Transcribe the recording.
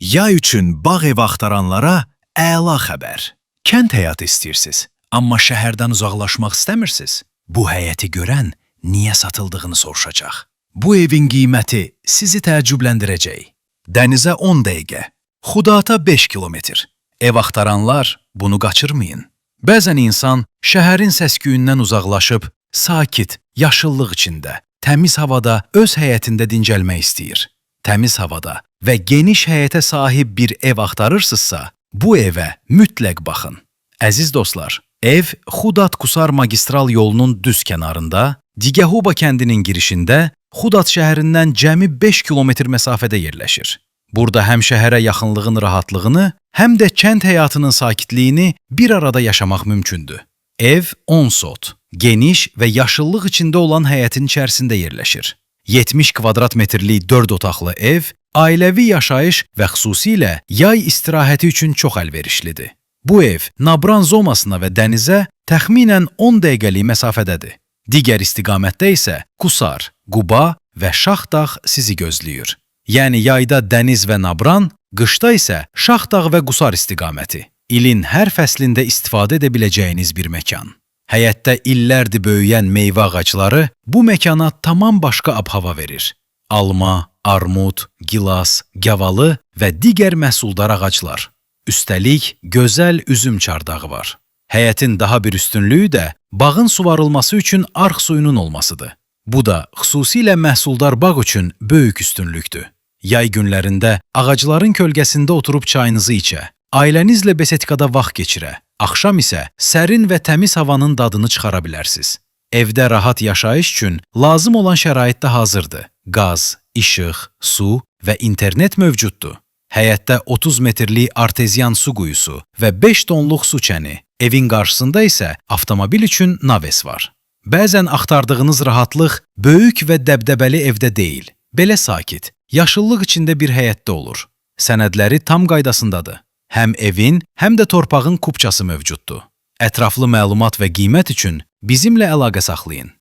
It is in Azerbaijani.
Yay üçün bağ evi axtaranlara əla xəbər. Kənd həyatı istəyirsiniz, amma şəhərdən uzaqlaşmaq istəmirsiniz. Bu həyəti görən niyə satıldığını soruşacaq. Bu evin qiyməti sizi təəccübləndirəcək. Dənizə 10 dəqiqə, Xudata 5 kilometr. Ev axtaranlar bunu qaçırmayın. Bəzən insan şəhərin səs-küyündən uzaqlaşıb sakit, yaşıllıq içində, təmiz havada öz həyətində dincəlmək istəyir. Təmiz havada və geniş həyətə sahib bir ev axtarırsınızsa, bu evə mütləq baxın. Əziz dostlar, ev Xudat-Qusar magistral yolunun düz kənarında, Digahuba kəndinin girişində, Xudat şəhərindən cəmi 5 kilometr məsafədə yerləşir. Burada həm şəhərə yaxınlığın rahatlığını, həm də kənd həyatının sakitliyini bir arada yaşamaq mümkündür. Ev 10 sot, geniş və yaşıllıq içində olan həyətin içərisində yerləşir. 70 kvadrat metrlik 4 otaqlı ev ailəvi yaşayış və xüsusilə yay istirahəti üçün çox əlverişlidir. Bu ev Nabran zonasına və dənizə təxminən 10 dəqiqəlik məsafədədir. Digər istiqamətdə isə Qusar, Quba və Şahdağ sizi gözləyir. Yəni yayda dəniz və Nabran, qışda isə Şahdağ və Qusar istiqaməti. İlin hər fəslində istifadə edə biləcəyiniz bir məkan. Həyətdə illərdir böyüyən meyvə ağacları bu məkana tamam başqa ab-hava verir. Alma, armud, gilas, gavalı və digər məhsuldar ağaclar. Üstəlik, gözəl üzüm çardağı var. Həyətin daha bir üstünlüyü də bağın suvarılması üçün arx suyunun olmasıdır. Bu da xüsusilə məhsuldar bağ üçün böyük üstünlükdür. Yay günlərində ağacların kölgəsində oturub çayınızı içə, ailənizlə besetkada vaxt keçirə, axşam isə sərin və təmiz havanın dadını çıxara bilərsiniz. Evdə rahat yaşayış üçün lazım olan şərait də hazırdır. Qaz, işıq, su və internet mövcuddur. Həyətdə 30 metrlik arteziyan su quyusu və 5 tonluq su çəni, evin qarşısında isə avtomobil üçün naves var. Bəzən axtardığınız rahatlıq böyük və dəbdəbəli evdə deyil, belə sakit, yaşıllıq içində bir həyətdə olur. Sənədləri tam qaydasındadır. Həm evin, həm də torpağın kupçası mövcuddur. Ətraflı məlumat və qiymət üçün bizimlə əlaqə saxlayın.